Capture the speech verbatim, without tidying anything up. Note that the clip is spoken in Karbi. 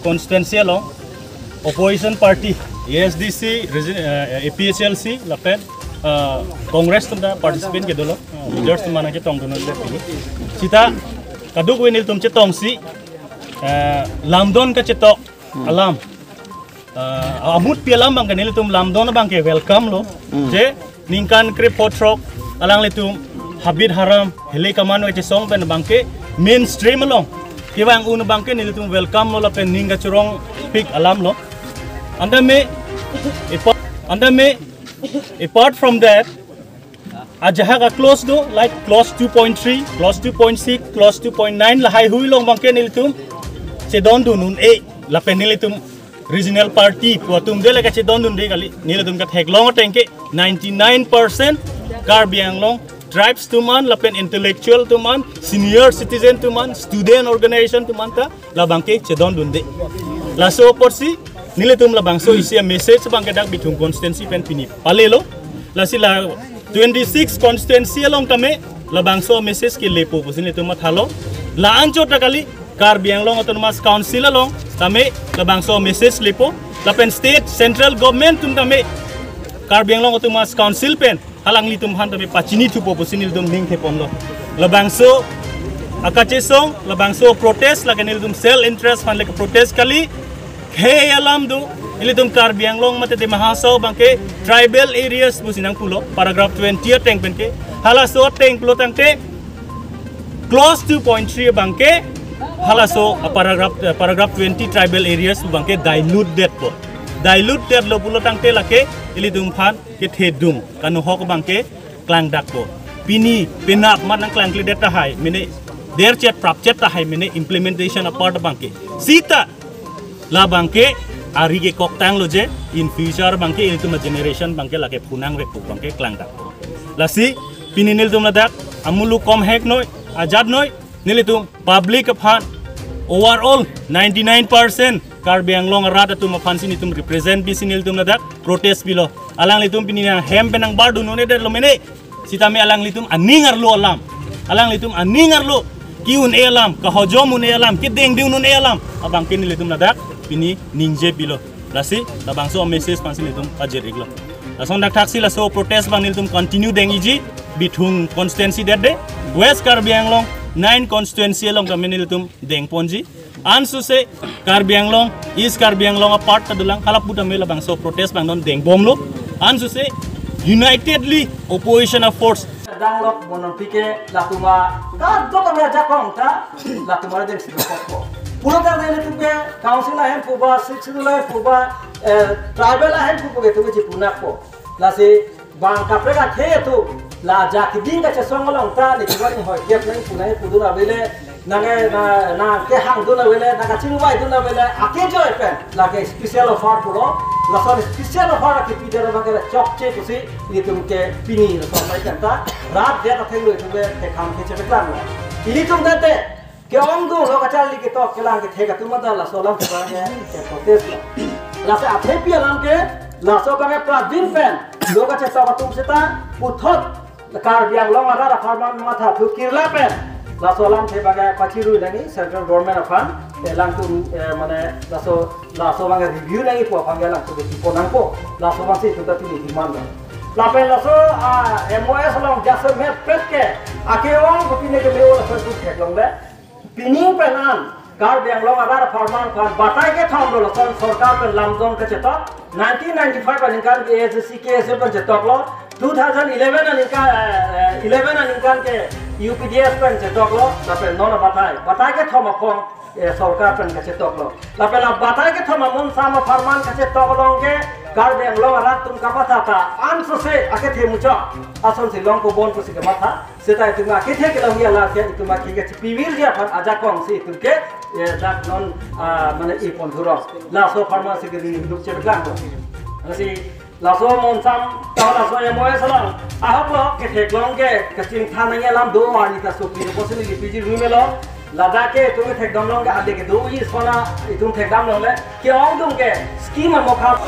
Constituency along opposition party, A S D C, regi-, eh, A P H L C lapen, eh, Congress atum ta participant kedo lo, eh, leaders atum aphan chetongdun le pini. Sita kadokave nelitum chetongsi, eh, lamdon kachetok alam, eh, ahut pi alam abangke nelitum lamdon abangke welcome lo. Hmm. Je ningkan krepho throk alanglitum habit haram, hile kaman kachesong pen abangke mainstream along kevang un abangke nelitum welcome lo lapen ning kachorongpik alam lo. Anta me, apart, anta me, apart from that, ajahak a-clause do, like clause two point three, clause two point six, clause two point nine lahai hui along abangke nelitum chedondun un-e lapen nelitum regional party pu atum de le kachedondunde kali, nelitum katheklong ateng ke ninety-nine percent Karbi Anglong tribes atum an lapen intellectual atum an, senior citizen atum an, student organization atum an ta labangke chedondunde. Laso apotsi nelitum labangso isi a-message abangke dak Bithung constituency pen pini palelo. Lasi la twenty-six constituency along tame labangso message kelepo pusi nelitum mathalo. La anchot ta kali, Karbi Anglong Autonomous Council along tame labangso message lepo. Lapen state, central government atum tame Karbi Anglong Autonomous Council pen alanglitum aphan tame pachini thupo pusi nelitum ning theponlo. Labangso akachesong, labangso protest, lake nelitum self interest aphan lake protest kali. Khei alam do, ilitum Karbi Anglong mate Dima Hasao abangke tribal areas pusi nangpulo, paragraph twenty ateng pen ke. Halaso ateng pulo tangte clause two point three abangke halaso, ah, paragraph, eh, paragraph twenty tribal areas abangke dilute detpo. Dilute detlo pulo tangte lake ilitum aphan kethedung, kanu ahok abangke klangdakpo. Pini penap mat nangklangkledet tahai mene, derchet prapchet tahai mene implementation apart abangke. Sita labangke ari kekoktanglo je in future abangke ilitum a-generation abangke lake phunangvekpo abangke klangdakpo. Lasi pini nelitum ladak amuluk komhek noi, ajat noi, nelitum public aphan overall ninety-nine percent Karbi Anglong arat atum aphansi nelitum represent bisi nelitum ladak protest pilo. Alanglitum pini nanghem pen nangbardun un-edetlo mene, sitame alanglitum aning arlo alam, alanglitum aning arlo ki-un-e alam, kahojom un-e alam, kedengdeng un-e alam abangke nelitum ladak pini ningje pilo. Lasi labangso message aphansi nelitum pajir-iklo. Lason dak thaksi laso protest abang nelitum continue deng-iji, Bithung constituency det de, West Karbi Anglong nine constituency along tame nelitum dengponji. Ansose Karbi Anglong, East Karbi Anglong apart ta dolang, hala pu tame labangso protest abang non dengbomlo. Ansose unitedly opposition a-force. Danglok bonon pike latum a, kadokave ajakong ta latum a dengsi dokokpo. Pulo ta nelitum ke council ahemphu ba, sixth schedule ahemphu ba, eh, tribal ahemphu ba ke tum chipunakpo. Lasi bang kaprek akhei atum la ajak keding kachesong along ta nelitum anghoi kep nangpu nangpudun avele, nang, na, nangkehangdun avele, nangkachingvaidun avele, akejoi pen lake special offer pulo. Lason special offer kepidet abangke chokche pusi nelitum ke pini lason pai kanta rat det athenglo itum ke thekhang kechepeklang. Ilitum tangte ke-ongdung lo kacharli ketok kelang kethek atum ta laso alam abangke ke-protest lo. Lasi athepi alam ke laso abangke pradin pen lo kachetok atum seta puthot Karbi Anglong arat apharman mathathu kirla pen laso alamthe abangke pachirui nangji central government aphan, eh, alangtum, eh, mane laso, laso abangke review nangji pu aphan ke alangtum ke tipo nangpo, laso abangsi itum ta pini demand lo. Lapen laso, ah, M O S along jasemet pet ke ake-ong kopine ke me-o laso itum theklongle. Pining pen an Karbi Anglong arat apharman aphan batai kethom lo lason sorkar pen lamdon kachetok. Nineteen ninety-five aningkan ke A S D C K S A pen chetoklo. Two thousand eleven aningkan, eh, eh, eleven aningkan ke U P D F pen chetoklo. Lapen non batai, batai kethom aphong, eh, sorkar pen kachetoklo. Lapen la batai kethom amonsam apharman kachetok along ke Karbi Anglong arat atum kamatha ta ansose akethe muchot asonsi longpo bon pusi kamatha. Seta itum akethe kelongji alam ke itum akethe kachipivirji aphan ajakong si itum ke, eh, dak non, ah, mane ipon thurong. Laso apharman si kiri duk chepeklang. Lasi laso amonsam ta laso M O S along ahok lo ketheklong ke kachingthan nangji alam do arni ta sopilo pusi neli piji rui melo. Ladak ke itum kethekdam long ke ade kedoji sona itum thekdam longle ke-ongdung ke scheme amokha.